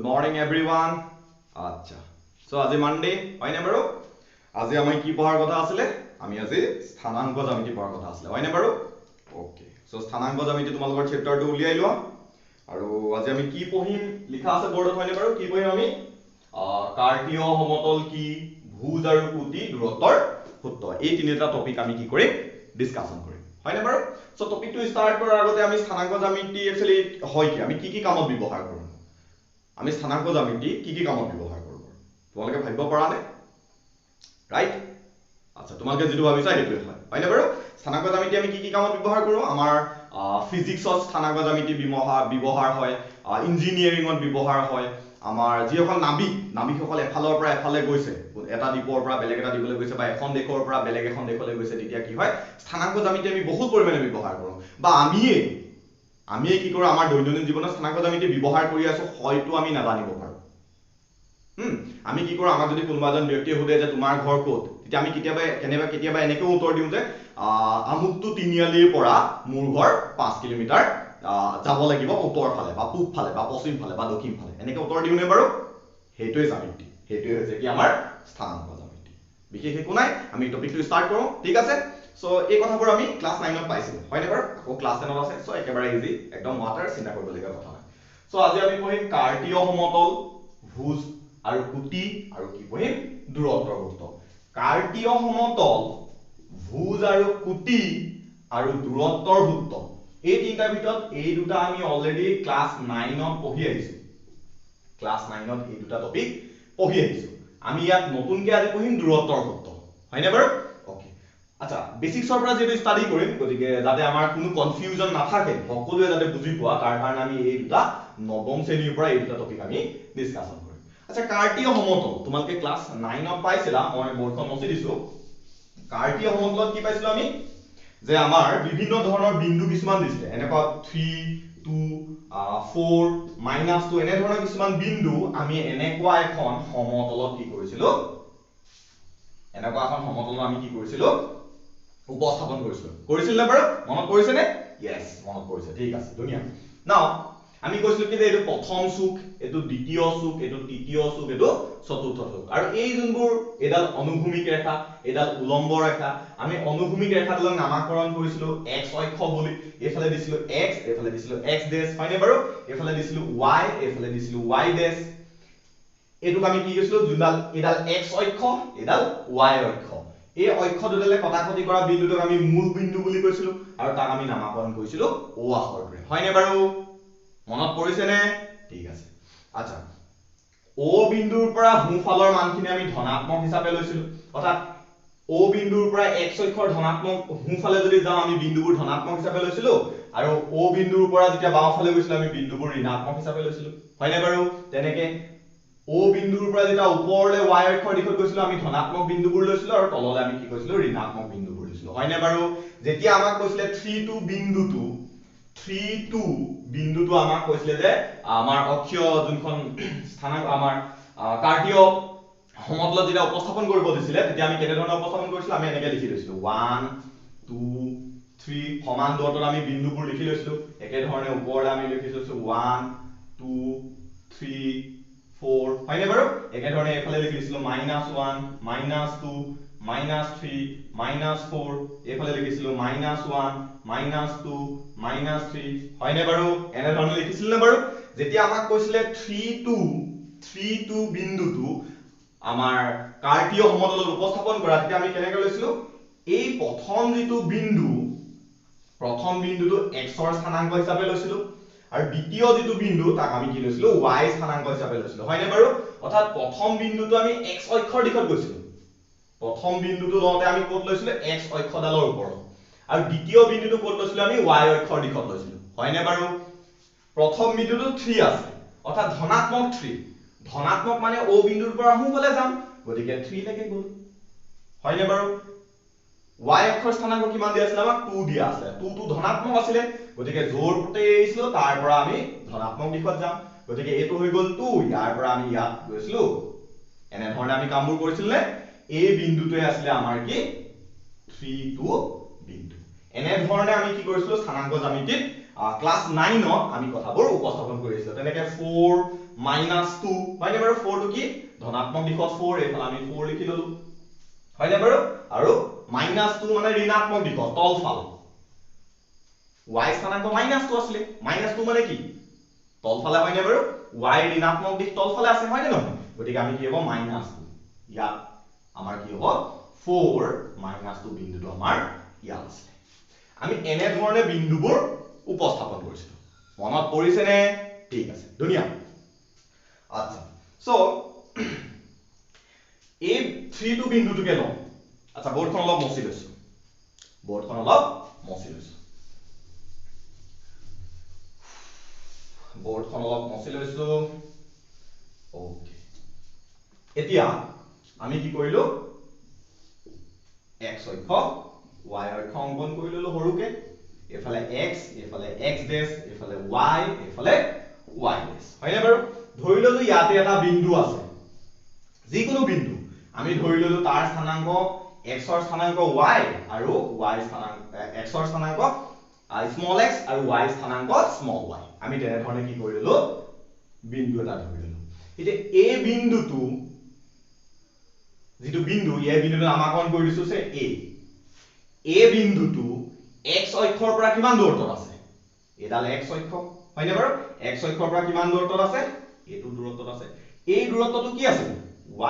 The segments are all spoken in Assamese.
Morning everyone. আচ্ছা, চ' আজি মানডে হয়নে বাৰু? আজি আমি কি পঢ়াৰ কথা আছিলে? আমি আজি স্থানাংক জ্যামিতি পঢ়াৰ কথা আছিলে, হয়নে বাৰু? অ'কে, চ' স্থানাংক জ্যামিতি তোমালোকৰ চেপ্টাৰটো উলিয়াই লোৱা। আৰু আজি আমি কি পঢ়িম লিখা আছে বৰ্ডত, হয়নে বাৰু? কি পঢ়িম আমি? কাৰ্টীয় সমতল কি, ভুজ আৰু কোটি, দূৰত্বৰ সূত্ৰ, এই তিনিটা টপিক আমি কি কৰিম? ডিছকাশ্যন কৰিম, হয়নে বাৰু? চ' টপিকটো ষ্টাৰ্ট কৰাৰ আগতে আমি স্থানাংক জ্যামিতি একচুৱেলি হয় কি, আমি কি কি কামত ব্যৱহাৰ কৰোঁ, আমি স্থানাংক জ্যামিতি কি কি কামত ব্যৱহাৰ কৰোঁ তোমালোকে ভাবিব পৰা নে? ৰাইট? আচ্ছা, তোমালোকে যিটো ভাবিছা সেইটোৱে হয়, হয়নে বাৰু? স্থানাংক জ্যামিতি আমি কি কি কামত ব্যৱহাৰ কৰোঁ? আমাৰ ফিজিক্সত স্থানাংক জ্যামিতি ব্যৱহাৰ হয়, ইঞ্জিনিয়াৰিঙত ব্যৱহাৰ হয়। আমাৰ যিসকল নাবিক, নাবিকসকল এফালৰ পৰা এফালে গৈছে, এটা দ্বীপৰ পৰা বেলেগ এটা দ্বীপলৈ গৈছে বা এখন দেশৰ পৰা বেলেগ এখন দেশলৈ গৈছে, তেতিয়া কি হয়, স্থানাংক জ্যামিতি আমি বহুত পৰিমাণে ব্যৱহাৰ কৰোঁ। বা আমিয়ে কি কৰোঁ, আমাৰ দৈনন্দিন জীৱনত স্থানাংক জ্যামিতি ব্যৱহাৰ কৰি আছোঁ, হয়তো আমি নাজানিব পাৰোঁ। আমি কি কৰোঁ, আমাক যদি কোনোবা এজন ব্যক্তিয়ে সোধে যে তোমাৰ ঘৰ ক'ত, তেতিয়া আমি কেতিয়াবা এনেকৈও উত্তৰ দিওঁ যে আমুকটো তিনিআলিৰ পৰা মোৰ ঘৰ 5 কিলোমিটাৰ যাব লাগিব উত্তৰ ফালে বা পূব ফালে বা পশ্চিম ফালে বা দক্ষিণ ফালে, এনেকৈ উত্তৰ দিওঁনে বাৰু? সেইটোৱে জ্যামিতি, সেইটোৱে হৈছে কি আমাৰ স্থানাংক জ্যামিতি। বিশেষ একো নাই, আমি টপিকটো ষ্টাৰ্ট কৰোঁ, ঠিক আছে? চ' এই কথাবোৰ আমি ক্লাছ 9ত পাইছিলোঁ, হয়নে বাৰু? আকৌ ক্লাছ 10ত আছে, চ' একেবাৰে ইজি, একদম ৱাটাৰ, চিন্তা কৰিবলগীয়া কথা নাই। চ' আজি আমি পঢ়িম কাৰ্টীয় সমতল, ভুজ আৰু কোটি, আৰু কি পঢ়িম? দূৰত্বৰ সূত্ৰ। কাৰ্টীয় সমতল, ভুজ আৰু কোটি আৰু দূৰত্বৰ সূত্ৰ, এই তিনিটাৰ ভিতৰত এই দুটা আমি অলৰেডি ক্লাছ 9ত পঢ়ি আহিছোঁ। ক্লাছ 9ত এই দুটা টপিক পঢ়ি আহিছোঁ। আমি ইয়াত নতুনকৈ আজি পঢ়িম দূৰত্বৰ সূত্ৰ, হয়নে বাৰু? অ'কে, আচ্ছা, বেচিক্সৰ পৰা যিহেতু ষ্টাডি কৰিম, গতিকে যাতে আমাৰ কোনো কনফিউজন নাথাকে, সকলোৱে যাতে বুজি পোৱা, তাৰ কাৰণে আমি এই দুটা নৱম শ্ৰেণীৰ পৰা এই দুটা টপিক আমি ডিছকাশ্যন কৰিম। আচ্ছা, কাৰ্টীয় সমতল তোমালোকে ক্লাছ 9ত পাইছিলা, মই বৰ্ডখন মচি দিছোঁ। কাৰ্টীয় সমতলত কি পাইছিলো আমি? যে আমাৰ বিভিন্ন ধৰণৰ বিন্দু কিছুমান দিছিলে, এনেকুৱা 3, 2, 4, -2 এনেধৰণৰ কিছুমান বিন্দু আমি এনেকুৱা এখন সমতলত কি কৰিছিলো, এনেকুৱা এখন সমতলত আমি কি কৰিছিলো, উপস্থাপন কৰিছিলো। কৰিছিল নে বাৰু? মনত পৰিছেনে? য়েছ, মনত পৰিছে, ঠিক আছে, ধুনীয়া। নাও আমি কৈছিলো কি যে এইটো প্ৰথম চুক, এইটো দ্বিতীয় চুক, এইটো তৃতীয় চুক, এইটো চতুৰ্থ চুক। আৰু এই যোনবোৰ এইডাল অনুভূমিক ৰেখা, এইডাল উলম্ব ৰেখা, আমি অনুভূমিক ৰেখাডালক নামাকৰণ কৰিছিলো এক্স অক্ষ বুলি। এইফালে দিছিলো এক্স, এইফালে দিছিলো এক্স ডেছ, হয়নে বাৰু? এইফালে দিছিলো ৱাই, এইফালে দিছিলো ৱাই ডেছ। এইটোক আমি কি কৈছিলো, যোনডাল এইডাল এক্স অক্ষ, এইডাল ৱাই অক্ষ, এই অক্ষ দুডালে কটাকটি কৰা বিন্দুটোক আমি মূল বিন্দু বুলি কৈছিলো আৰু তাক আমি নামাকৰণ কৰিছিলো অ আখৰটোৰে, হয়নে বাৰু? মনত পৰিছেনে? ঠিক আছে। আচ্ছা, অ বিন্দুৰ পৰা সোঁফালৰ মানখিনি আমি ধনাত্মক হিচাপে লৈছিলো, অৰ্থাৎ অ বিন্দুৰ পৰা এক্স অক্ষৰ ধনাত্মক সোঁফালে যদি যাওঁ আমি বিন্দুবোৰ ধনাত্মক হিচাপে লৈছিলো, আৰু অ বিন্দুৰ পৰা যেতিয়া বাওঁফালে গৈছিলো আমি বিন্দুবোৰ ঋণাত্মক হিচাপে লৈছিলো, হয়নে বাৰু? তেনেকে অ বিন্দুৰ পৰা যেতিয়া ওপৰলৈ ৱাই অক্ষৰ দিশত গৈছিলো আমি ধনাত্মক বিন্দুবোৰ লৈছিলো, আৰু তললৈ আমি কি কৈছিলো, ঋণাত্মক বিন্দুবোৰ লৈছিলো, হয়নে বাৰু? যেতিয়া আমাক কৈছিলে 3 2 বিন্দুটো, 3 2 বিন্দুটো আমাক কৈছিলে যে আমাৰ অক্ষীয় যোনখন স্থানাংক আমাৰ কাৰ্টীয় সমতলত যেতিয়া উপস্থাপন কৰিব দিছিলে, তেতিয়া আমি কেনেধৰণে উপস্থাপন কৰিছিলো, আমি এনেকে লিখি লৈছিলো 1 2 3 সমান দূৰত্বত আমি বিন্দুবোৰ লিখি লৈছিলো। একেধৰণে ওপৰলৈ আমি লিখি লৈছো 1 2 3 4, হয়নে বাৰু? একেধৰণে এইফালে লিখি লৈছিলো -1 -2 -3 -4, এইফালে লিখিছিলো -1 -2 -3, হয়নে বাৰু? এনেধৰণে লিখিছিল নে বাৰু? যেতিয়া আমাক কৈছিলে 3 2 3 2 বিন্দুটো আমাৰ কাৰ্টীয় সমতলত উপস্থাপন কৰা, তেতিয়া আমি কেনেকৈ লৈছিলো, এই প্ৰথম যিটো বিন্দু, প্ৰথম বিন্দুটো x ৰ স্থানাংক হিচাপে লৈছিলো, আৰু দ্বিতীয় যিটো বিন্দু তাক আমি কি লৈছিলো, y স্থানাংক হিচাপে লৈছিলো, হয়নে বাৰু? অৰ্থাৎ প্ৰথম বিন্দুটো আমি x অক্ষৰ দিশত গৈছিলো, প্ৰথম বিন্দুটো লওঁতে আমি ক'ত লৈছিলো, x অক্ষডালৰ ওপৰত, আৰু দ্বিতীয় বিন্দুটো ক'ত লৈছিলো, আমি y অক্ষৰ দিশত লৈছিলো, হয়নে বাৰু? প্ৰথম বিন্দুটো 3 আছে, অৰ্থাৎ ধনাত্মক 3, ধনাত্মক মানে অ বিন্দুৰ পৰা সোঁফালে যাম, গতিকে 3 লৈকে গ'ল, হয়নে বাৰু? y অক্ষৰ স্থানাংক কিমান দিয়া আছিলে আমাক, 2 দিয়া আছিলে, 2 টো ধনাত্মক আছিলে, গতিকে য'ৰ প্ৰতি এৰিছিলো তাৰ পৰা আমি ধনাত্মক দিশত যাম, গতিকে এইটো হৈ গ'ল 2, ইয়াৰ পৰা আমি ইয়াত গৈছিলো। এনেধৰণে আমি কামবোৰ কৰিছিলো নে? এই বিন্দুটোৱে আছিলে আমাৰ কি, 3 2 বিন্দু। এনেধৰণে আমি কি কৰিছিলো স্থানাংক জ্যামিতিত ক্লাছ 9ত আমি কথাবোৰ উপস্থাপন কৰিছিলো। তেনেকে 4 মাইনাছ 2 হয়নে বাৰু? 4টো কি ধনাত্মক দিশত 4, এইফালে আমি 4 লিখি ললো হয়নে বাৰু? আৰু মাইনাছ 2 মানে ঋণাত্মক দিশত তলফাল, y স্থানাংক মাইনাছ 2 আছিলে, মাইনাছ 2 মানে কি তলফালে হয়নে বাৰু? y ঋণাত্মক দিশ তলফালে আছে হয়নে নহয়? গতিকে আমি কি হ'ব মাইনাছ 2, ইয়াত আমাৰ কি হ'ব 4 মাইনাছ 2 বিন্দুটো আমাৰ ইয়াত আছিলে। আমি এনেধৰণে বিন্দুবোৰ উপস্থাপন কৰিছিলো। মনত পৰিছেনে? ঠিক আছে, ধুনীয়া। আচ্ছা, সো এই 3 বিন্দুটোকে লওঁ। আচ্ছা, বোৰ্ডখন অলপ মচি লৈছো, বোৰ্ডখন অলপ মচি লৈছো, বোৰ্ডখন অলপ মচি লৈছো। ওকে, এতিয়া আমি কি কৰিলো, x অক্ষ y অক্ষ অংকন কৰি ললো সৰুকে, এফালে x, এফালে x ডেছ, এফালে y, এফালে y ডেছ হয়নে বাৰু? ধৰি ললো ইয়াতে এটা বিন্দু আছে, যিকোনো বিন্দু আমি ধৰি ললো তাৰ স্থানাংক x ৰ স্থানাংক y আৰু y স্থানাংক x ৰ স্থানাংক স্মল x আৰু y স্থানাংক স্মল y। আমি তেনেধৰণে কি কৰি ললো, বিন্দু এটা ধৰি ললো। এতিয়া এই বিন্দুটো যিটো বিন্দু, এই বিন্দুটো নামাকৰণ কৰি দিছো যে a। এই বিন্দুটো x অক্ষৰ পৰা কিমান দূৰত্বত আছে? এডাল x অক্ষ হয়নে বাৰু? x অক্ষৰ পৰা কিমান দূৰত্বত আছে? এইটো দূৰত্বত আছে। এই দূৰত্বটো কি আছিল?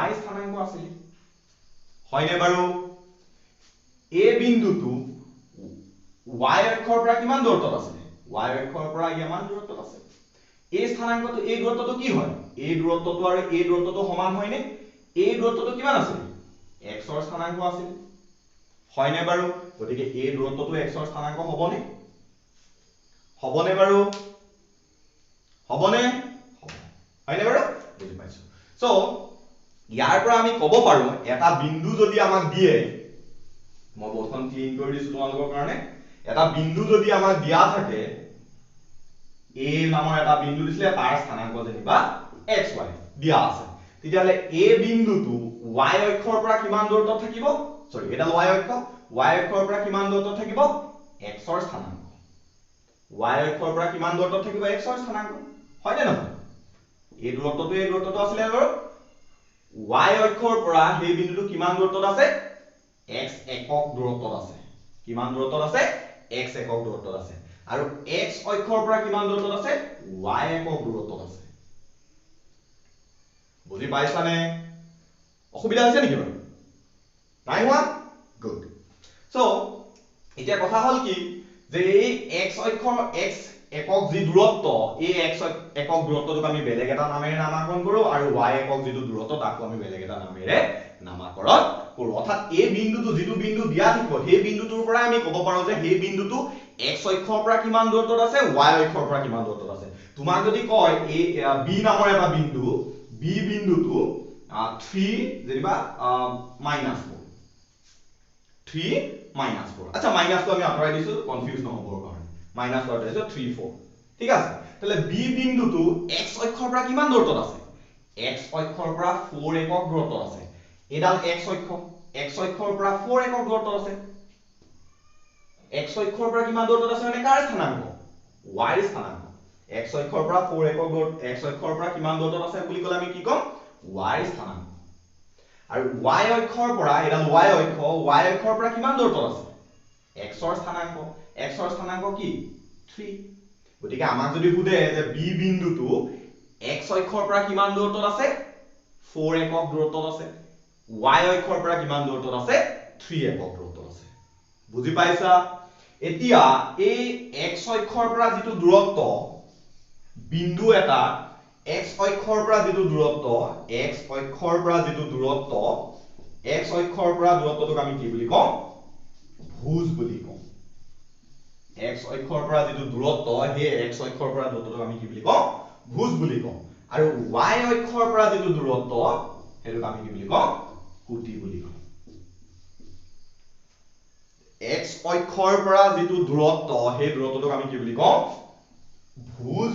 y স্থানাংক আছিল হয়নে বাৰু? এই বিন্দুটো y অক্ষৰ পৰা কিমান দূৰত্বত আছে? y অক্ষৰ পৰা ইমান দূৰত্বত আছে। এই স্থানাংকটো, এই দূৰত্বটো কি হয়? এই দূৰত্বটো আৰু এই দূৰত্বটো সমান হয়নে? এই দূৰত্বটো কিমান আছিল? x ৰ স্থানাংক আছিল হয়নে বাৰু? গতিকে এই দূৰত্বটো x ৰ স্থানাংক হ'বনে? হ'বনে বাৰু? হ'বনে? হ'ব হয়নে বাৰু? বুজি পাইছো। সো ইয়াৰ পৰা আমি ক'ব পাৰো, এটা বিন্দু যদি আমাক দিয়ে, মই বোৰ্ডখন ক্লিন কৰি দিছো তোমালোকৰ কাৰণে, এটা বিন্দু যদি আমাক দিয়া থাকে, a নামৰ এটা বিন্দু দিছিলে, তাৰ স্থানাংক যেনিবা xy দিয়া আছে, তেতিয়াহ'লে এই বিন্দুটো y অক্ষৰ পৰা কিমান দূৰত্বত থাকিব? সৰি, এটা y অক্ষ, y অক্ষৰ পৰা কিমান দূৰত্বত থাকিব? x ৰ স্থানাংক। y অক্ষৰ পৰা কিমান দূৰত্বত থাকিব? x ৰ স্থানাংক হয়নে নহয়? এই দূৰত্বটো, এই দূৰত্বটো আছিলে বাৰু y অক্ষৰ পৰা সেই বিন্দুটো কিমান দূৰত্বত আছে? x একক দূৰত্বত আছে। কিমান দূৰত্বত আছে? x একক দূৰত্বত আছে। আৰু x অক্ষৰ পৰা কিমান দূৰত্বত আছে? y একক দূৰত্বত আছে। বুজি পাইছানে? অসুবিধা হৈছে নেকি বাৰু? নাই হোৱা? গুড। সো এতিয়া কথা হ'ল কি যে এই x অক্ষৰ x একক যি দূৰত্ব, এই x একক দূৰত্বটোক আমি বেলেগ এটা নামেৰে নামাকৰণ কৰো, আৰু y একক যিটো দূৰত্ব তাকো আমি বেলেগ এটা নামেৰে নামাকৰণ কৰো। অৰ্থাৎ এই বিন্দুটো, যিটো বিন্দু দিয়া থাকিব, সেই বিন্দুটোৰ পৰা আমি ক'ব পাৰো যে সেই বিন্দুটো x অক্ষৰ পৰা কিমান দূৰত্বত আছে, y অক্ষৰ পৰা কিমান দূৰত্বত আছে। তোমাক যদি কয় এই b নামৰ এটা বিন্দু, b বিন্দুটো 3 যেনিবা মাইনাছ 4, 3 মাইনাছ 4, আচ্ছা মাইনাছটো আমি আঁতৰাই দিছো কনফিউজ নহ'বৰ কাৰণে, মাইনাছ আঁতৰাই দিছো 3 4, ঠিক আছে। তাহলে b বিন্দুটো x অক্ষৰ পৰা কিমান দূৰত্বত আছে? x অক্ষৰ পৰা 4 একক দূৰত্বত আছে। এডাল x অক্ষ, x অক্ষৰ পৰা 4 একক দূৰত্বত আছে। x অক্ষৰ পৰা কিমান দূৰত্বত আছে মানে কাৰ স্থানাংক? y ৰ স্থানাংক। x অক্ষৰ পৰা 4 একক দূৰত্ব, x অক্ষৰ পৰা কিমান দূৰত্বত আছে বুলি ক'লে আমি কি ক'ম? y ৰ স্থানাংক। আৰু y অক্ষৰ পৰা, এডাল y অক্ষ, y অক্ষৰ পৰা কিমান দূৰত্বত আছে? x ৰ স্থানাংক। x ৰ স্থানাংক কি? 3। গতিকে আমাক যদি সোধে যে b বিন্দুটো x অক্ষৰ পৰা কিমান দূৰত্বত আছে? 4 একক দূৰত্বত আছে। y অক্ষৰ পৰা কিমান দূৰত্বত আছে? 3 একক দূৰত্বত আছে। বুজি পাইছা? এতিয়া এই x অক্ষৰ পৰা যিটো দূৰত্ব, বিন্দু এটা x অক্ষৰ পৰা যিটো দূৰত্ব, x অক্ষৰ পৰা যিটো দূৰত্ব, x অক্ষৰ পৰা দূৰত্বটোক আমি কি বুলি কওঁ? ভুজ বুলি কওঁ। x অক্ষৰ পৰা যিটো দূৰত্ব, সেই x অক্ষৰ পৰা দূৰত্বটোক আমি কি বুলি কওঁ? ভুজ বুলি কওঁ। আৰু y অক্ষৰ পৰা যিটো দূৰত্ব, সেইটোক আমি কি বুলি কওঁ? কোটি বুলি কওঁ। x অক্ষৰ পৰা যিটো দূৰত্ব, সেই দূৰত্বটোক আমি কি বুলি কওঁ? ভুজ।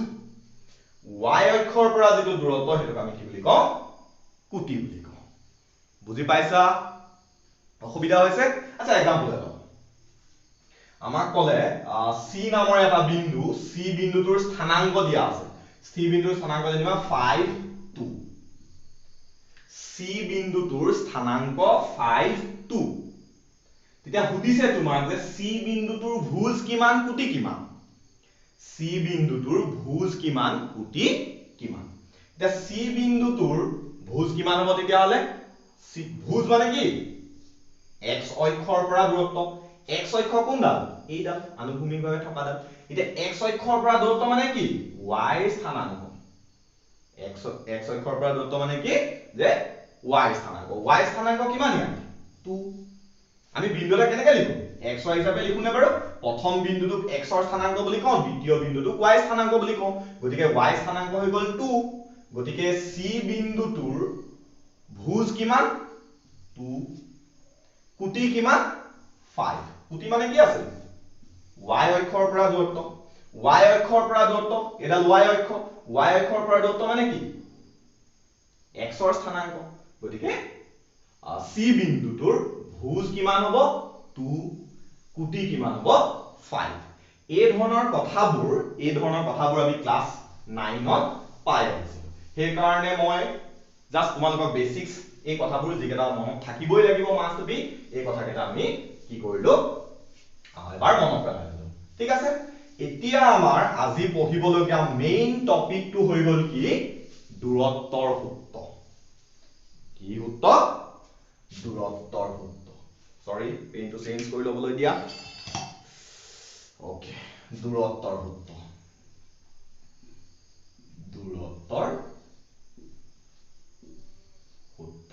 y অক্ষৰ পৰা যিটো দূৰত্ব, সেইটোক আমি কি বুলি কওঁ? কোটি বুলি কওঁ। বুজি পাইছা? অসুবিধা হৈছে? আচ্ছা, এক্সাম্পল এটা। আমাক ক'লে চি নামৰ এটা বিন্দু, চি বিন্দুটোৰ স্থানাংক দিয়া আছে। চি বিন্দুৰ স্থানাংক যেনিবা 5 2। চি বিন্দুটোৰ স্থানাংক 5 2। তেতিয়া সুধিছে তোমাক যে চি বিন্দুটোৰ ভুজ কিমান, কোটি কিমান? চি বিন্দুটোৰ ভুজ কিমান, কোটি কিমান? এতিয়া চি বিন্দুটোৰ ভুজ কিমান হ'ব তেতিয়াহ'লে? ভুজ মানে কি? এক্স অক্ষৰ পৰা দূৰত্ব। এক্স অক্ষ কোনডাল? এইডাল আনুভূমিকভাৱে থকাডাল। এতিয়া এক্স অক্ষৰ পৰা দূৰত্ব মানে কি? ৱাই স্থানাংক। এক্স অক্ষৰ পৰা দূৰত্ব মানে কি? যে ৱাই স্থানাংক। ৱাই স্থানাংক কিমান ইয়াত? 2। আমি বিন্দু এটা কেনেকে লিখো? এক্স ৱাই হিচাপে লিখোনে বাৰু? প্ৰথম বিন্দুটোক এক্সৰ স্থানাংক বুলি কওঁ, দ্বিতীয় বিন্দুটোক ৱাই স্থানাংক বুলি কওঁ। গতিকে ৱাই স্থানাংক হৈ গ'ল 2। গতিকে চি বিন্দুটোৰ ভুজ কিমান? 2। কোটি কিমান? 5। কোটি মানে কি আছিল? ৱাই অক্ষৰ পৰা দূৰত্ব। ৱাই অক্ষৰ পৰা দূৰত্ব, এডাল ৱাই অক্ষ। ৱাই অক্ষৰ পৰা দূৰত্ব মানে কি? এক্সৰ স্থানাংক। গতিকে চি বিন্দুটোৰ ভুজ কিমান হ'ব? 2। কোটি কিমান হ'ব? 5। এই ধৰণৰ কথাবোৰ আমি ক্লাছ 9ত পাই আহিছিলো। সেইকাৰণে মই জাষ্ট তোমালোকক বেচিক্স এই কথাবোৰ যিকেইটা মনত থাকিবই লাগিব মাষ্ট বি, এই কথাকেইটা আমি কি কৰিলো এবাৰ মনত পেলাই দিলো। ঠিক আছে, এতিয়া আমাৰ আজি পঢ়িবলগীয়া মেইন টপিকটো হৈ গ'ল কি? দূৰত্বৰ সূত্ৰ। কি সূত্ৰ? দূৰত্বৰ সূত্ৰ। চৰি, পেনটো চেঞ্জ কৰি ল'বলৈ দিয়া। অ'কে, দূৰত্বৰ সূত্ৰ। দূৰত্বৰ সূত্ৰ।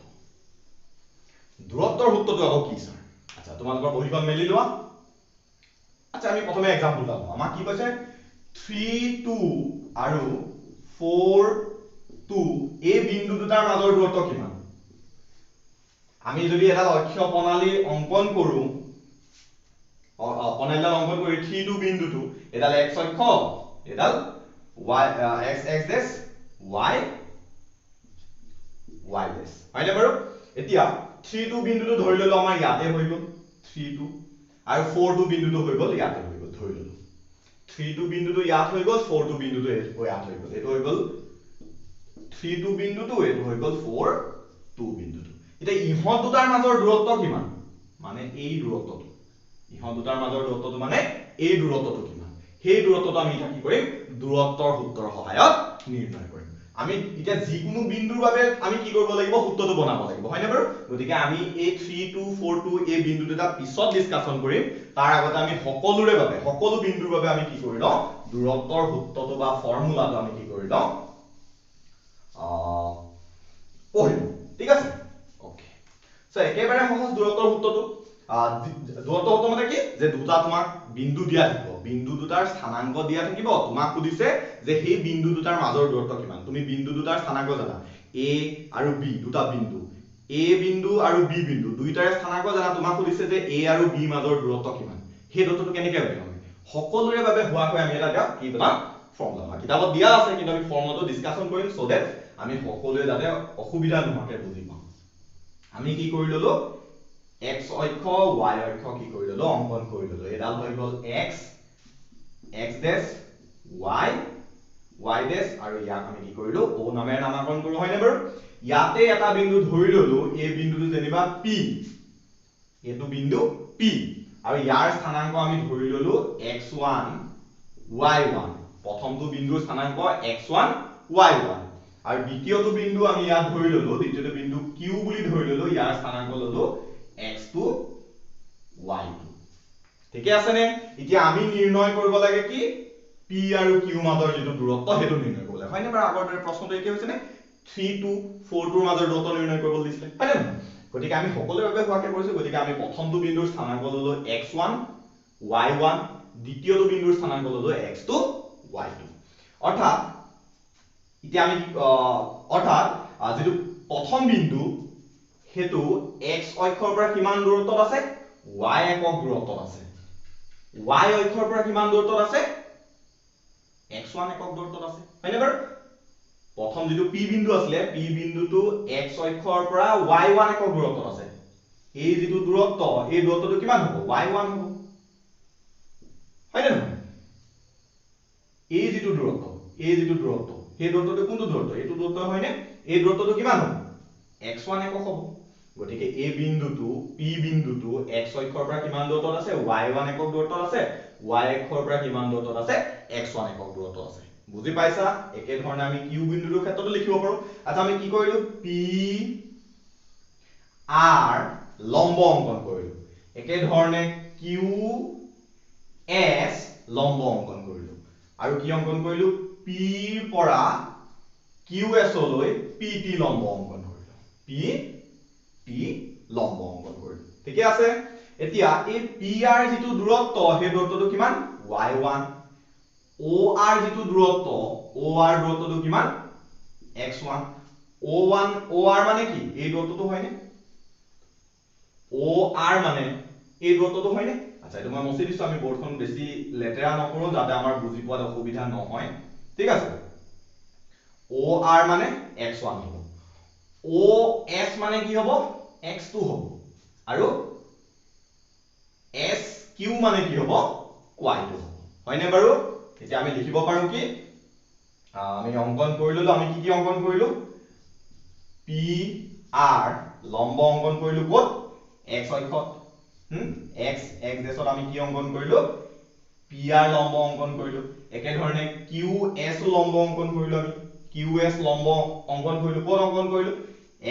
দূৰত্বৰ সূত্ৰটো আকৌ কি ছাৰ? আচ্ছা, তোমালোকৰ বহীখন মেলি লোৱা। আচ্ছা, আমি প্ৰথমে এক্সাম্পল এটা লওঁ। আমাক কি কৈছে? 3 2 আৰু 4 2 এই বিন্দু দুটাৰ মাজৰ দূৰত্ব কিমান? আমি যদি এডাল অক্ষ প্ৰণালী অংকন কৰো, প্ৰণালীডাল অংকন কৰি 3 2 বিন্দুটো, এডাল এক্স অক্ষ, এডাল y, x x dash, y y dash, হয়নে বাৰু? এতিয়া 3 2 বিন্দুটো ধৰি ললো আমাৰ ইয়াতে হৈ গ'ল 3 2, আৰু 4 2 বিন্দুটো হৈ গ'ল ইয়াতে হৈ গ'ল, ধৰি ললো 3 2 বিন্দুটো ইয়াত হৈ গ'ল, 4 2 বিন্দুটো ইয়াত হৈ গ'ল। এইটো হৈ গ'ল 3 2 বিন্দুটো, এইটো হৈ গ'ল 4 2 বিন্দুটো। এতিয়া ইহঁত দুটাৰ মাজৰ দূৰত্ব কিমান? মানে এই দূৰত্বটো, ইহঁত দুটাৰ মাজৰ দূৰত্বটো মানে এই দূৰত্বটো কিমান? সেই দূৰত্বটো আমি এতিয়া কি কৰিম? দূৰত্বৰ সূত্ৰৰ সহায়ত নিৰ্ণয় কৰিম। আমি এতিয়া যিকোনো বিন্দুৰ বাবে আমি কি কৰিব লাগিব? সূত্ৰটো বনাব লাগিব, হয়নে বাৰু? গতিকে আমি এই 3 2 4 2 এই বিন্দু দুটা পিছত ডিছকাশ্যন কৰিম। তাৰ আগতে আমি সকলোৰে বাবে, সকলো বিন্দুৰ বাবে আমি কি কৰি লওঁ? দূৰত্বৰ সূত্ৰটো বা ফৰ্মুলাটো আমি কি কৰি লওঁ? পঢ়িম। ঠিক আছে, অ'কে। চ' একেবাৰে সহজ দূৰত্বৰ সূত্ৰটো। দূৰত্ব সূত্ৰ মানে কি? যে দুটা তোমাক বিন্দু দিয়া থাকিব, বিন্দু দুটাৰ স্থানাংক দিয়া থাকিব, তোমাক সুধিছে যে সেই বিন্দু দুটাৰ মাজৰ দূৰত্ব কিমান। তুমি বিন্দু দুটাৰ স্থানাংক জানা, এ আৰু বি দুটা বিন্দু, এ বিন্দু আৰু বি বিন্দু দুইটাৰে স্থানাংক জানা, তোমাক সুধিছে যে এ আৰু বি মাজৰ দূৰত্ব কিমান। সেই দূৰত্বটো কেনেকে উলিয়াম? আমি সকলোৰে বাবে হোৱাকৈ আমি এটা কি বনাম? ফৰ্মুলা। কিতাপত দিয়া আছে, কিন্তু আমি ফৰ্মুলাটো ডিছকাশ্যন কৰিম চ' that আমি সকলোৱে যাতে অসুবিধা নোহোৱাকে বুজি পাওঁ। আমি কি কৰি ললো? এক্স অক্ষ ৱাই অক্ষ কি কৰি ললো? অংকন কৰি ললো। এডাল হৈ গ'ল x, x dash, y, y dash, আৰু ইয়াক আমি কি কৰিলো? অ নামেৰে নামাকৰণ কৰো, হয়নে বাৰু? ইয়াতে এটা বিন্দু ধৰি ললো, এই বিন্দুটো যেনিবা পি, এইটো বিন্দু পি, আৰু ইয়াৰ স্থানাংক আমি ধৰি ললো এক্স ওৱান ৱাই ওৱান। প্ৰথমটো বিন্দুৰ স্থানাংক এক্স ওৱান ৱাই ওৱান, আৰু দ্বিতীয়টো বিন্দু আমি ইয়াত ধৰি ললো, দ্বিতীয়টো বিন্দু কিউ বুলি ধৰি ললো, ইয়াৰ স্থানাংক ললো এক্স টু ৱাই টু। ঠিকে আছেনে? এতিয়া আমি নিৰ্ণয় কৰিব লাগে কি? পি আৰু কিউ মাজৰ যিটো দূৰত্ব সেইটো নিৰ্ণয় কৰিব লাগে, হয়নে বাৰু? আগৰ দৰে প্ৰশ্নটো একে হৈছেনে? 3 2 4 2 মাজৰ দূৰত্ব নিৰ্ণয় কৰিবলৈ দিছিলে, হয়নে নহয়? গতিকে আমি সকলোৰে বাবে হোৱাকে কৰিছো। গতিকে আমি প্ৰথমটো বিন্দুৰ স্থানাংক ললো এক্স ওৱান ৱাই ওৱান, দ্বিতীয়টো বিন্দুৰ স্থানাংক ললো এক্স টু ৱাই টু। অৰ্থাৎ এতিয়া আমি অৰ্থাৎ যিটো প্ৰথম বিন্দু সেইটো এক্স অক্ষৰ পৰা কিমান দূৰত্বত আছে? ৱাই একক দূৰত্বত আছে। ৱাই অক্ষৰ পৰা কিমান দূৰত্বত আছে? এক্স ওৱান একক দূৰত্বত আছে, হয়নে বাৰু? প্ৰথম যিটো পি বিন্দু আছিলে, পি বিন্দুটো এক্স অক্ষৰ পৰা ৱাই ওৱান একক দূৰত্বত আছে। এই যিটো দূৰত্ব, এই দূৰত্বটো কিমান হ'ব? ৱাই ওৱান হ'ব। হয়নে নহয়? এই যিটো দূৰত্ব, এই যিটো দূৰত্ব, সেই দূৰত্বটো কোনটো দূৰত্ব? এইটো দূৰত্ব হয়নে? এই দূৰত্বটো কিমান হ'ব? এক্স ওৱান একক হ'ব। গতিকে এই বিন্দুটো, পি বিন্দুটো এক্স অক্ষৰ পৰা কিমান দূৰত্বত আছে? ৱাই ওৱান একক দূৰত্বত আছে। ৱাই অক্ষৰ পৰা কিমান দূৰত্বত আছে? এক্স ওৱান একক দূৰত্বত আছে। বুজি পাইছা? একেধৰণে আমি কিউ বিন্দুটোৰ ক্ষেত্ৰতো লিখিব পাৰো। আচ্ছা, আমি কি কৰিলো? পি আৰ লম্ব অংকন কৰিলো। একেধৰণে কিউ এছ লম্ব অংকন কৰিলো। আৰু কি অংকন কৰিলো? পিৰ পৰা কিউ এছলৈ পি টি লম্ব অংকন কৰিলো। পি টি লম্ব অংকন কৰিলো। ঠিকে আছে? এতিয়া এই পি আৰ যিটো দূৰত্ব, সেই দূৰত্বটো কিমান? Y one. অ' আৰ যিটো দূৰত্ব, অ' আৰ দূৰত্বটো কিমান? X one. অ' ওৱান, অ' আৰ মানে কি? এই দূৰত্বটো হয়নে? অ' আৰ মানে এই দূৰত্বটো হয়নে? আচ্ছা, এইটো মই মচি দিছো। আমি বৰ্ডখন বেছি লেতেৰা নকৰো, যাতে আমাৰ বুজি পোৱাত অসুবিধা নহয়। ঠিক আছে? অ' আৰ মানে এক্স ওৱান হ'ব। অ' এছ মানে কি হ'ব? এক্স টু হ'ব। আৰু এছ কিউ মানে কি হ'ব? ৱাই টু হ'ব। হয়নে বাৰু? এতিয়া আমি লিখিব পাৰো কি? আমি অংকন কৰি ললো। আমি কি কি অংকন কৰিলো? পি আৰ লম্ব অংকন কৰিলো ক'ত? এক্স অক্ষত। এক্স এক্স ডেছত আমি কি অংকন কৰিলো? পি আৰ লম্ব অংকন কৰিলো। একেধৰণে কিউ এছ লম্ব অংকন কৰিলো। আমি কিউ এছ লম্ব অংকন কৰিলো। ক'ত অংকন কৰিলো?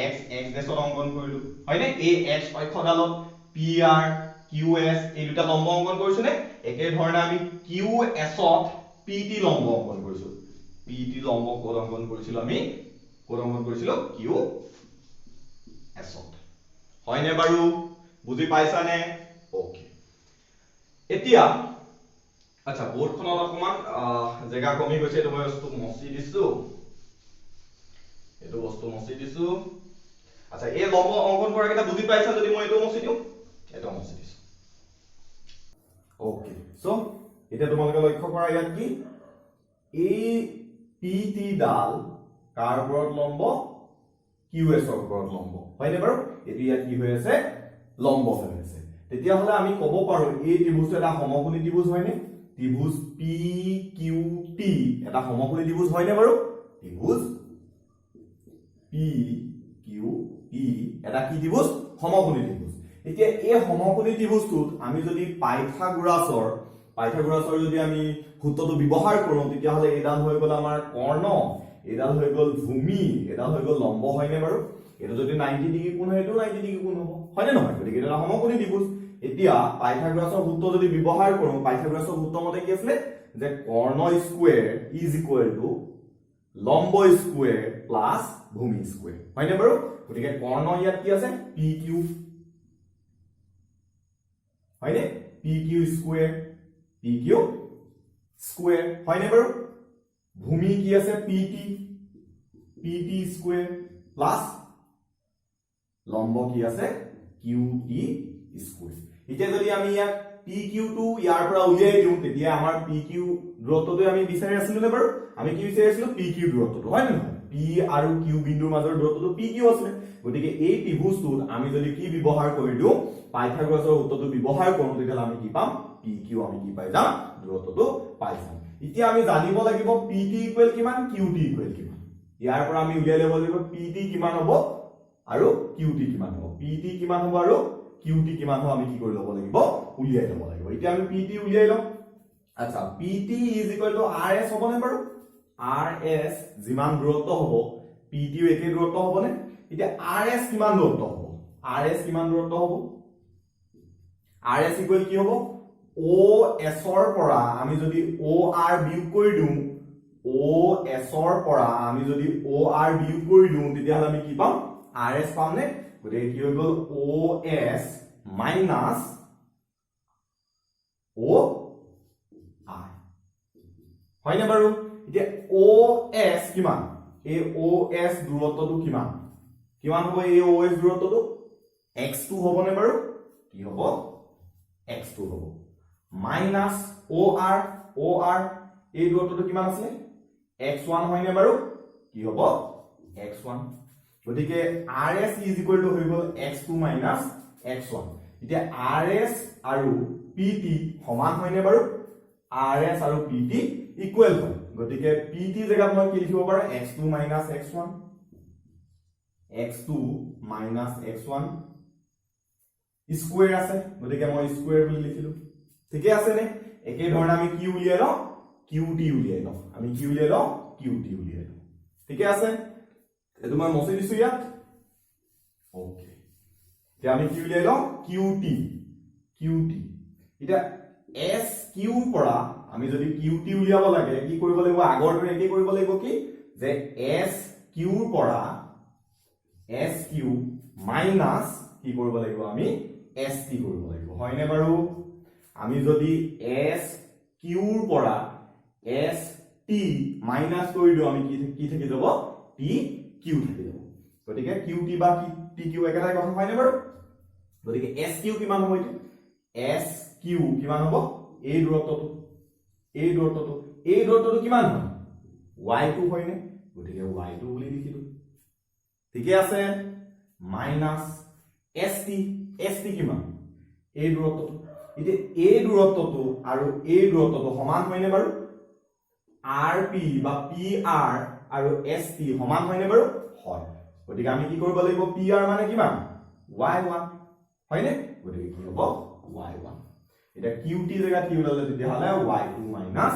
এক্স এক্স ডেছত অংকন কৰিলো, হয়নে? এই এক্স অক্ষডালত পি আৰ, কিউ এছ এই দুটা লম্ব অংকন কৰিছো নে? একেধৰণে আমি কিউ এছত পি টি লম্ব অংকন কৰিছো। পি টি লম্ব ক'ত অংকন কৰিছিলো? আমি ক'ত অংকন কৰিছিলো? কিউ এছত, হয়নে বাৰু? বুজি পাইছানে? অ'কে। এতিয়া আচ্ছা, বৰ্ডখনত অকণমান জেগা কমি গৈছে। এইটো মই বস্তু মচি দিছো। এইটো বস্তু মচি দিছো। আচ্ছা, এই লম্ব অংকন কৰা কেইটা বুজি পাইছা যদি মই এইটো মচি দিওঁ, এইটো মচি দিছো। অ'কে, চ' এতিয়া তোমালোকে লক্ষ্য কৰা, ইয়াত কি এই পি টি ডাল কাৰ ওপৰত লম্ব? কিউ এছৰ ওপৰত লম্ব, হয়নে বাৰু? এইটো ইয়াত কি হৈ আছে? লম্ব হৈ আছে। তেতিয়াহ'লে আমি ক'ব পাৰো এই ত্ৰিভুজটো এটা সমকোণী ত্ৰিভুজ, হয়নে? ত্ৰিভুজ পি কিউ টি এটা সমকোণী ত্ৰিভুজ, হয়নে বাৰু? ত্ৰিভুজ পি কিউ টি এটা কি ত্ৰিভুজ? সমকোণী ত্ৰিভুজ। এতিয়া এই সমকোণী ত্ৰিভুজটোত আমি যদি পাইথাগোৰাছৰ যদি আমি সূত্ৰটো ব্যৱহাৰ কৰোঁ, তেতিয়াহ'লে এইডাল হৈ গ'ল আমাৰ কৰ্ণ, এইডাল হৈ গ'ল ভূমি, এইডাল হৈ গ'ল লম্ব, হয়নে বাৰু? এইটো যদি 90 ডিগ্ৰী কোণ হয়, এইটো 90 ডিগ্ৰী কোণ হ'ব, হয়নে নহয়? গতিকে এইটো এটা সমকোণী ত্ৰিভুজ। এতিয়া পাইথাগোৰাছৰ সূত্ৰ যদি ব্যৱহাৰ কৰোঁ, পাইথাগোৰাছৰ সূত্ৰ মতে কি আছিলে যে কৰ্ণ স্কুৱেৰ is equal to লম্ব স্কুৱেৰ প্লাছ ভূমি স্কুৱেৰ, হয়নে বাৰু? গতিকে কৰ্ণ ইয়াত কি আছে? পি কিউ, হয়নে? P Q square, P Q square, হয়নে বাৰু? ভূমি কি আছে? P T, P T square plus লম্ব কি আছে? Q T square. এতিয়া যদি আমি ইয়াক পি কিউটো ইয়াৰ পৰা উলিয়াই দিওঁ, তেতিয়া আমাৰ পি কিউ দূৰত্বটোৱে আমি বিচাৰি আছিলো নে বাৰু? আমি কি বিচাৰি আছিলো? পি কিউ দূৰত্বটো, হয় নে নহয়? পি আৰু কিউ বিন্দুৰ মাজৰ দূৰত্বটো পি কিউ আছিলে। গতিকে এই ত্ৰিভুজটোত আমি যদি কি ব্যৱহাৰ কৰি দিওঁ, পাইথাগোৰাছৰ সূত্ৰটো ব্যৱহাৰ কৰো, তেতিয়াহ'লে আমি কি পাম? পি কিউ আমি কি পাই যাম? দূৰত্বটো পাই যাম। এতিয়া আমি জানিব লাগিব পি টি ইকুৱেল কিমান, কিউ টি ইকুৱেল কিমান। ইয়াৰ পৰা আমি উলিয়াই ল'ব লাগিব পি টি কিমান হ'ব আৰু কিউ টি কিমান হ'ব। পি টি কিমান হ'ব আৰু কিউ টি কিমান হ'ব আমি কি কৰি ল'ব লাগিব? উলিয়াই ল'ব লাগিব। এতিয়া আমি পি টি উলিয়াই ল'ম। আচ্ছা, P T is equal to R S হ'বনে বাৰু? আৰ এছ যিমান দূৰত্ব হ'ব, পি টিও একে দূৰত্ব হ'বনে? এতিয়া আৰ এছ কিমান দূৰত্ব হ'ব? আৰ এছ কিমান দূৰত্ব হ'ব? আৰ এছ ইকুৱেল কি হ'ব? অ' এছৰ পৰা আমি যদি অ' আৰ বিয়োগ কৰি দিওঁ, অ' এছৰ পৰা আমি যদি অ' আৰ বিয়োগ কৰি দিওঁ, তেতিয়াহ'লে আমি কি পাম? আৰ এছ পামনে? গতিকে কি হৈ গ'ল? অ' এছ মাইনাছ অ' আৰ, হয়নে বাৰু? এতিয়া অ' এছ কিমান? এই অ' এছ দূৰত্বটো কিমান? কিমান হ'ব এই অ' এছ দূৰত্বটো? এক্স টু হ'বনে বাৰু? কি হ'ব? এক্স টু হ'ব। মাইনাছ অ' আৰ, অ' আৰ এই দূৰত্বটো কিমান আছিলে? এক্স ওৱান, হয়নে বাৰু? কি হ'ব? X one. গতিকে R S is equal to হৈ গ'ল x two minus x one. এতিয়া আৰ এছ আৰু পি টি সমান হয়নে বাৰু? আৰ এছ আৰু পি টি ইকুৱেল হয়। গতিকে পি টি জেগাত মই কি লিখিব পাৰোঁ? X two minus x one, x two minus x one square আছে, গতিকে মই স্কুৱেৰ বুলি লিখিলো। ঠিকে আছে নে? একেধৰণে আমি কি উলিয়াই লওঁ? কিউ টি উলিয়াই লওঁ। আমি কি উলিয়াই লওঁ? কিউ টি উলিয়াই লওঁ। ঠিকে আছে। এইটো মই মচি দিছো ইয়াত। অ'কে, এতিয়া আমি কি উলিয়াই লওঁ? Q T. Q T, এতিয়া এছ কিউৰ পৰা আমি যদি কিউ টি উলিয়াব লাগে, কি কৰিব লাগিব? আগৰ দৰে একেই কৰিব লাগিব। কি যে এছ কিউৰ পৰা এছ কিউ মাইনাছ কি কৰিব লাগিব আমি? এছ টি কৰিব লাগিব, হয়নে বাৰু? আমি যদি এছ কিউৰ পৰা এছ টি মাইনাছ কৰি দিওঁ, আমি কি কি থাকি যাব? টি কিউ থাকি যাব। গতিকে কিউ টি বা টি কিউ একেটাই কথা, হয়নে বাৰু? গতিকে এছ কিউ কিমান হ'ব এতিয়া? এছ কিউ কিমান হ'ব? এই দূৰত্বটো, এই দূৰত্বটো, এই দূৰত্বটো কিমান হয়? ৱাই টু হয়নে? গতিকে ৱাই টু বুলি লিখিলো। ঠিকে আছে। Minus S T. S T কিমান? এই দূৰত্বটো। এতিয়া এই দূৰত্বটো আৰু এই দূৰত্বটো সমান হয়নে বাৰু? আৰ পি বা পি আৰ আৰু এছ টি সমান হয়নে বাৰু? হয়। গতিকে আমি কি কৰিব লাগিব? পি আৰ মানে কিমান? ৱাই ওৱান, হয়নে? গতিকে কি হ'ব? Why one. এতিয়া কিউ টি জেগাত কি ওলালে তেতিয়াহ'লে? Y two minus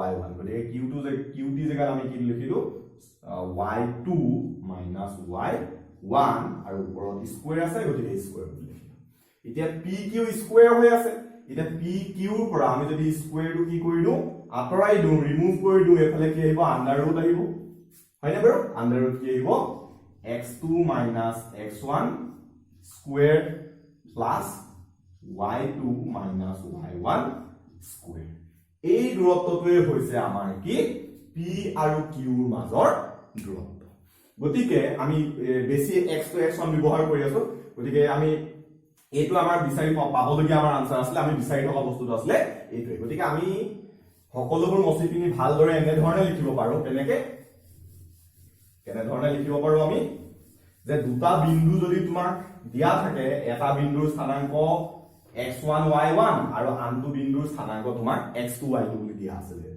y one. গতিকে কিউ টু, কিউ টি জেগাত আমি কি লিখিলো? Y two minus y one আৰু ওপৰত স্কুৱেৰ আছে, গতিকে স্কুৱেৰ বুলি লিখিলো। এতিয়া পি কিউ স্কুৱেৰ হৈ আছে। এতিয়া পি কিউৰ পৰা আমি যদি স্কুৱেৰটো কি কৰি দিওঁ? আঁতৰাই দিওঁ, ৰিমুভ কৰি দিওঁ, এইফালে কি আহিব? আণ্ডাৰ ৰুট আহিব, হয়নে বাৰু? আণ্ডাৰ ৰুট কি আহিব? X two minus x one square plus y two minus y one square. এই দূৰত্বটোৱে হৈছে আমাৰ কি? পি আৰু কিউৰ মাজৰ দূৰত্ব। গতিকে আমি বেছি এক্স টু, এক্স ওৱান ব্যৱহাৰ কৰি আছো। গতিকে আমি এইটো আমাৰ বিচাৰি পাবলগীয়া আমাৰ আনচাৰ আছিলে, আমি বিচাৰি থকা বস্তুটো আছিলে এইটোৱে। গতিকে আমি সকলোবোৰ মচি পিনি ভালদৰে এনেধৰণে লিখিব পাৰো। কেনেকে, কেনেধৰণে লিখিব পাৰো আমি? যে দুটা বিন্দু যদি তোমাক দিয়া থাকে, এটা বিন্দুৰ স্থানাংক এক্স ওৱান ৱাই ওৱান আৰু আনটো বিন্দুৰ স্থানাংক তোমাক এক্স টু ৱাই টু বুলি দিয়া আছিলে,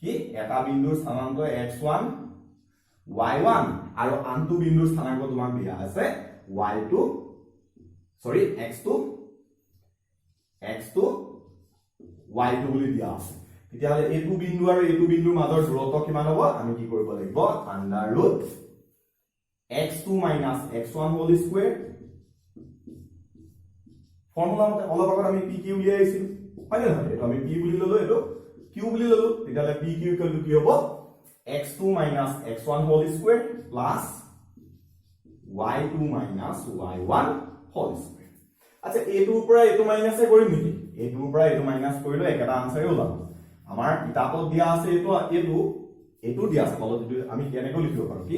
কি এটা বিন্দুৰ স্থানাংক এক্স ওৱান ৱাই ওৱান আৰু আনটো বিন্দুৰ স্থানাংক তোমাক দিয়া আছে y two, sorry, x two, x two y two বুলি দিয়া আছে, তেতিয়াহ'লে এইটো বিন্দু আৰু এইটো বিন্দুৰ মাজৰ দূৰত্ব কিমান হ'ব? আমি কি কৰিব লাগিব? Under root x two minus x one whole square. Formula মতে অলপ আগত আমি পি কিউ উলিয়াই আহিছিলো, হয় নে নহয়? এইটো আমি পি বুলি ললো, এইটো কিউ বুলি ললো। তেতিয়াহ'লে পি কিউ ইকুৱেল টু কি হ'ব? X two minus x one whole square plus y two minus y one whole square. আচ্ছা, এইটোৰ পৰা এইটো মাইনাছে কৰিম নেকি? এইটোৰ পৰা এইটো মাইনাছ কৰিলেও একেটা আনচাৰে ওলাব। আমাৰ কিতাপত দিয়া আছে এইটো, এইটো, এইটো দিয়া আছে তলত। এইটো আমি কেনেকৈ লিখিব পাৰো? কি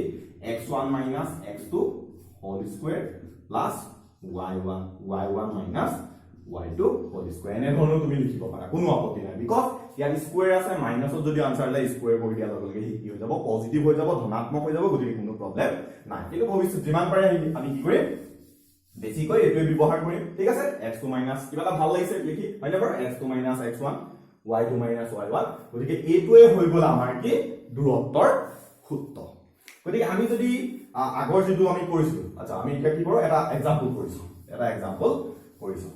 x one minus x two whole square plus y one minus y two whole square, এনেধৰণেও তুমি লিখিব পাৰা, কোনো আপত্তি নাই। Because ইয়াত স্কুৱেৰ আছে, মাইনাছত যদি আনচাৰ ওলাই, স্কুৱেৰ কৰি দিয়াৰ লগে লগে সি কি হৈ যাব? পজিটিভ হৈ যাব, ধনাত্মক হৈ যাব। গতিকে কোনো প্ৰব্লেম নাই। কিন্তু ভৱিষ্যত যিমান পাৰে আমি কি কৰিম? বেছিকৈ এইটোৱে ব্যৱহাৰ কৰিম। ঠিক আছে। এক্স টু মাইনাছ, কিবা এটা ভাল লাগিছে লিখি, হয়নে বাৰু? X two minus x one, y two minus y one. গতিকে এইটোৱে হৈ গ'ল আমাৰ কি? দূৰত্বৰ সূত্ৰ। গতিকে আমি যদি আগৰ যিটো আমি কৰিছিলো, আচ্ছা, আমি এতিয়া কি কৰোঁ? এটা এক্সাম্পল কৰিছো, এটা এক্সাম্পল কৰিছো।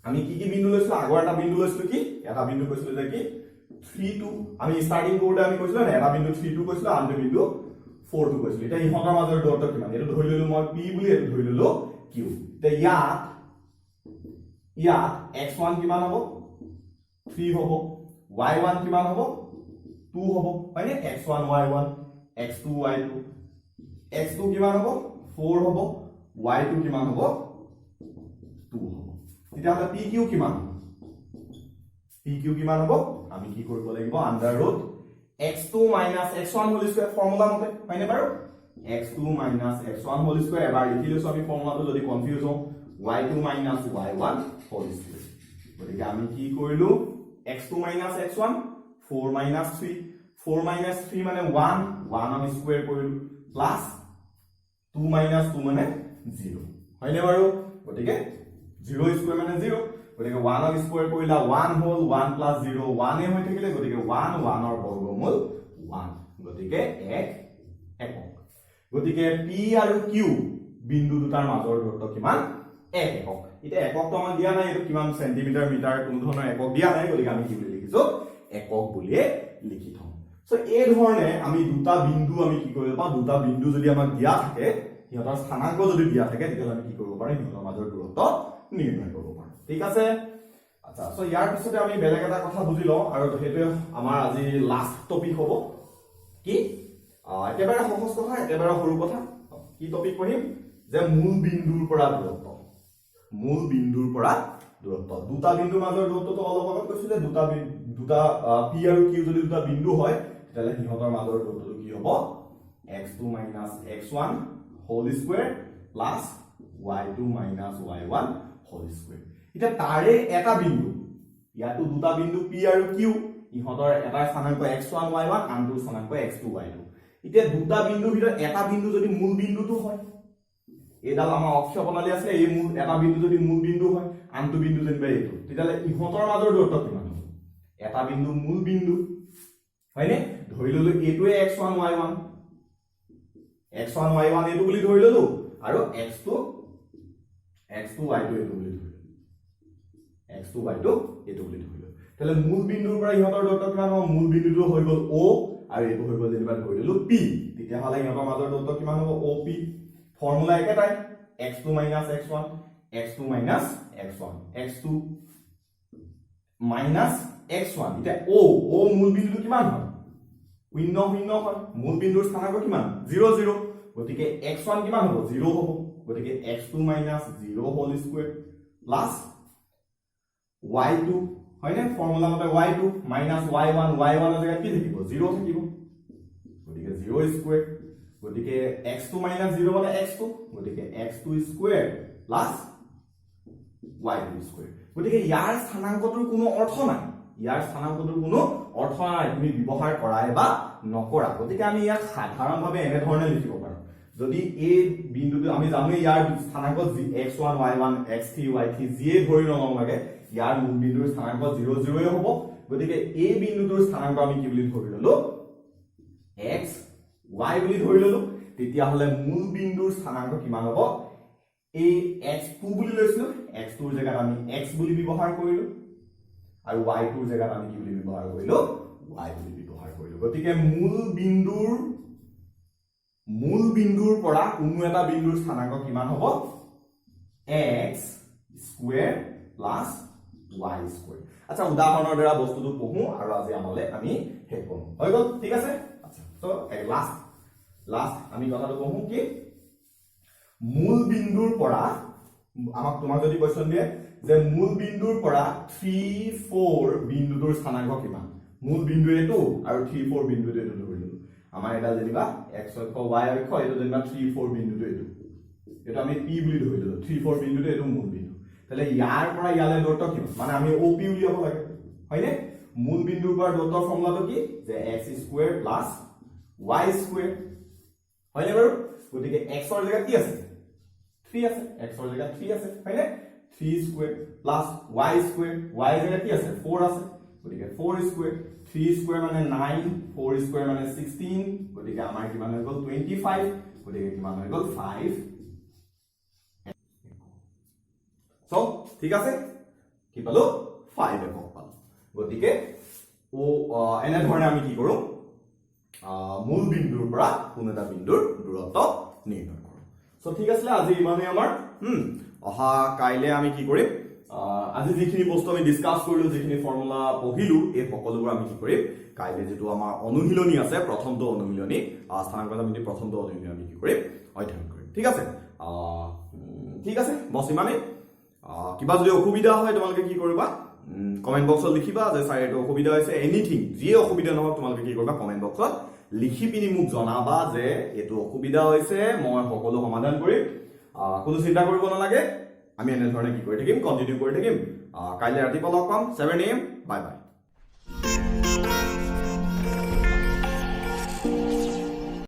আমি কি কি বিন্দু লৈছিলো? আগৰ এটা বিন্দু লৈছিলো। কি এটা বিন্দু কৈছিলো যে কি? Three two. আমি ষ্টাৰ্টিং কৰোঁতে আমি কৈছিলো নে, এটা বিন্দু থ্ৰী টু কৈছিলো, আনটো বিন্দু ফ'ৰ টু কৈছিলো। এতিয়া ইহঁতৰ মাজৰ দূৰত্ব কিমান? এইটো ধৰি ললো মই পি বুলি, এইটো ধৰি ললো কিউ। এতিয়া ইয়াত এক্স ওৱান কিমান হ'ব? থ্ৰী হ'ব। ৱাই ওৱান কিমান হ'ব? টু হ'ব, হয়নে? X one y one, x two y two. X two কিমান হ'ব? ফ'ৰ হ'ব। ৱাই টু কিমান হ'ব? টু হ'ব। তেতিয়াহ'লে পি কিউ কিমান? পি কিউ কিমান হ'ব? আমি কি কৰিব লাগিব? Under root x two minus x one whole square, formula মতে, হয়নে বাৰু? X two minus x one whole square, এবাৰ লিখি লৈছো আমি ফৰ্মুলাটো যদি কনফিউজ হওঁ, y two minus y one whole square. গতিকে আমি কি কৰিলো? X two minus x one, four minus three, four minus three মানে ওৱান, ওৱান আমি স্কুৱেৰ কৰিলো, প্লাছ টু মাইনাছ টু মানে জিৰ', হয়নে বাৰু? গতিকে জিৰ' স্কুৱেৰ মানে জিৰ'। গতিকে গতিকে ওৱানক স্কুৱেৰ কৰিলা ওৱান হ'ল, ওৱান প্লাছ জিৰ' ওৱানে হৈ থাকিলে। গতিকে ওৱান, ওৱানৰ বৰ্গমূল ওৱান, গতিকে 1 একক। গতিকে পি আৰু কিউ বিন্দু দুটাৰ মাজৰ দূৰত্ব কিমান? 1 একক। এতিয়া এককটো আমাক দিয়া নাই, এইটো কিমান চেণ্টিমিটাৰ, মিটাৰ, কোনো ধৰণৰ একক দিয়া নাই। গতিকে আমি কি বুলি লিখিছো? একক বুলিয়ে লিখি থওঁ। চ' এই ধৰণে আমি দুটা বিন্দু আমি কি কৰিব পাৰোঁ? দুটা বিন্দু যদি আমাক দিয়া থাকে, সিহঁতৰ স্থানাংক যদি দিয়া থাকে, তেতিয়াহ'লে আমি কি কৰিব পাৰোঁ? সিহঁতৰ মাজৰ দূৰত্ব নিৰ্ণয় কৰিব পাৰোঁ। ঠিক আছে? আচ্ছা, চ' ইয়াৰ পিছতে আমি বেলেগ এটা কথা বুজি লওঁ আৰু সেইটোৱে আমাৰ আজি লাষ্ট টপিক হ'ব। কি? একেবাৰে সহজ কথা, একেবাৰে সৰু কথা। কি টপিক পঢ়িম? যে মূল বিন্দুৰ পৰা দূৰত্ব। মূল বিন্দুৰ পৰা দূৰত্ব। দুটা বিন্দুৰ মাজৰ দূৰত্বটো অলপ আগত কৈছিলে। দুটা পি আৰু কিউ যদি দুটা বিন্দু হয়, তেতিয়াহ'লে সিহঁতৰ মাজৰ দূৰত্বটো কি হ'ব? x two minus x one whole square plus y two minus y one whole square। এতিয়া তাৰে এটা বিন্দু, ইয়াতো দুটা বিন্দু পি আৰু কিউ, ইহঁতৰ এটা স্থানাংক এক্স ওৱান ৱাই ওৱান, আনটোৰ স্থানাংক এক্স টু ৱাই টু। এতিয়া দুটা বিন্দুৰ ভিতৰত এটা বিন্দু যদি মূল বিন্দুটো হয়, এইডাল আমাৰ অক্ষ প্ৰণালী আছিলে, এই মূল এটা বিন্দু যদি মূল বিন্দু হয়, আনটো বিন্দু যেনিবা এইটো, তেতিয়াহ'লে ইহঁতৰ মাজৰ দূৰত্ব কিমান হ'ব? এটা বিন্দু মূল বিন্দু হয়নে? ধৰি ললো এইটোৱে x one y one, x one y one এইটো বুলি ধৰি ললো আৰু x two y two এইটো বুলি ধৰি ললো, এক্স টু ৱাই টু এইটো বুলি ধৰি ললো। তেতিয়াহ'লে মূল বিন্দুৰ পৰা ইহঁতৰ দূৰত্ব কিমান হ'ব? মূল বিন্দুটো হৈ গ'ল অ' আৰু এইটো হৈ গ'ল যেনিবা ধৰি ললো পি। তেতিয়াহ'লে ইহঁতৰ মাজৰ দূৰত্ব কিমান হ'ব? অ' পি। ফৰ্মুলা একেটাই, x two minus x one, x two minus x one, x two minus x one। এতিয়া অ' অ' মূল বিন্দুটো কিমান হয়? শূন্য শূন্য হয়। মূল বিন্দুৰ স্থানাংক কিমান? Zero zero. গতিকে এক্স ওৱান কিমান হ'ব? জিৰ' হ'ব। গতিকে x two minus zero whole square plus y two, হয়নে? ফৰ্মুলা মতে y two minus y one, y ওৱানৰ জেগাত কি থাকিব? জিৰ' থাকিব। গতিকে জিৰ' স্কুৱেৰ। গতিকে এক্স টু মাইনাছ জিৰ' মানে এক্স টু, গতিকে x two square plus y two square। গতিকে ইয়াৰ স্থানাংকটোৰ কোনো অৰ্থ নাই। ইয়াৰ স্থানাংকটোৰ কোনো অৰ্থ নাই, তুমি ব্যৱহাৰ কৰাই বা নকৰা। গতিকে আমি ইয়াক সাধাৰণভাৱে এনেধৰণে লিখিব পাৰো। যদি এই বিন্দুটো আমি জানোৱেই, ইয়াৰ স্থানাংক x one y one, x three y three যিয়ে ধৰি নলওঁ লাগে, ইয়াৰ মূল বিন্দুৰ স্থানাংক জিৰ' জিৰ'ই হ'ব। গতিকে এই বিন্দুটোৰ স্থানাংক আমি কি বুলি ধৰি ললো? এক্স ৱাই বুলি ধৰি ললো। তেতিয়াহ'লে মূল বিন্দুৰ স্থানাংক কিমান হ'ব? এই এক্স টু বুলি লৈছিলো, এক্স টুৰ জেগাত আমি এক্স বুলি ব্যৱহাৰ কৰিলো আৰু ৱাই টুৰ জেগাত আমি কি বুলি ব্যৱহাৰ কৰিলো? ৱাই বুলি ব্যৱহাৰ কৰিলো। গতিকে মূল বিন্দুৰ পৰা কোনো এটা বিন্দুৰ স্থানাংক কিমান হ'ব? X square plus y square। আচ্ছা, উদাহৰণৰ দ্বাৰা বস্তুটো পঢ়ো আৰু আজি আমালে আমি শেষ কৰোঁ। হৈ গ'ল, ঠিক আছে। আচ্ছা, চ' লাষ্ট লাষ্ট আমি কথাটো পঢ়ো কি? মূল বিন্দুৰ পৰা আমাক, তোমাক যদি কুৱেশ্যন দিয়ে যে মূল বিন্দুৰ পৰা থ্ৰী ফ'ৰ বিন্দুটোৰ স্থানাংক কিমান? মূল বিন্দু এইটো আৰু থ্ৰী ফ'ৰ বিন্দুটো এইটো ধৰি ললো। আমাৰ এডাল যেনিবা এক্স অক্ষ, ৱাই অক্ষ, এইটো যেনিবা থ্ৰী ফ'ৰ বিন্দুটো এইটো, এইটো আমি পি বুলি ধৰি ললো। থ্ৰী ফ'ৰ বিন্দুটো এইটো মূল বিন্দু। তেতিয়াহ'লে ইয়াৰ পৰা ইয়ালৈ দূৰত্ব কিমান? মানে আমি অ' পি উলিয়াব লাগে, হয়নে? মূল বিন্দুৰ পৰা দূৰত্বৰ ফৰ্মুলাটো কি? যে x square plus y square, হয়নে বাৰু? গতিকে এক্সৰ জেগাত কি আছে? থ্ৰী আছে। এক্সৰ জেগাত থ্ৰী আছে, হয়নে? Three square plus y square, y জেগাত কি আছে? ফ'ৰ আছে। গতিকে ফ'ৰ স্কুৱেৰ। থ্ৰী স্কুৱেৰ মানে নাইন, ফ'ৰ স্কুৱেৰ মানে 16। গতিকে আমাৰ কিমান হৈ গ'ল? 25। গতিকে কিমান হৈ গ'ল? ফাইভ। চ' ঠিক আছে, কি পালো? ফাইভ একক পালো। গতিকে এনেধৰণে আমি কি কৰোঁ? মূল বিন্দুৰ পৰা কোনো এটা বিন্দুৰ দূৰত্ব নিৰ্ণয় কৰোঁ। চ' ঠিক আছিলে, আজি ইমানেই আমাৰ। অহা কাইলে আমি কি কৰিম? আজি যিখিনি বস্তু আমি ডিছকাছ কৰিলো, যিখিনি ফৰ্মুলা পঢ়িলো, এই সকলোবোৰ আমি কি কৰিম? কাইলে যিটো আমাৰ অনুশীলনী আছে, প্ৰথমটো অনুশীলনী, স্থানাংক জ্যামিতি প্ৰথমটো অনুশীলনী আমি কি কৰিম? অধ্যয়ন কৰিম। ঠিক আছে? ঠিক আছে, বছ ইমানেই। কিবা যদি অসুবিধা হয়, তোমালোকে কি কৰিবা? কমেণ্ট বক্সত লিখিবা যে ছাৰ, এইটো অসুবিধা হৈছে। এনিথিং, যিয়ে অসুবিধা নহওক, তোমালোকে কি কৰিবা? কমেণ্ট বক্সত লিখি পিনি মোক জনাবা যে এইটো অসুবিধা হৈছে। মই সকলো সমাধান কৰিম। কোনো চিন্তা কৰিব নালাগে। আমি এনেধৰণে কি কৰি থাকিম? কণ্টিনিউ কৰি থাকিম। কাইলৈ ৰাতিপুৱা লগ পাম 7 a.m.। Bye bye.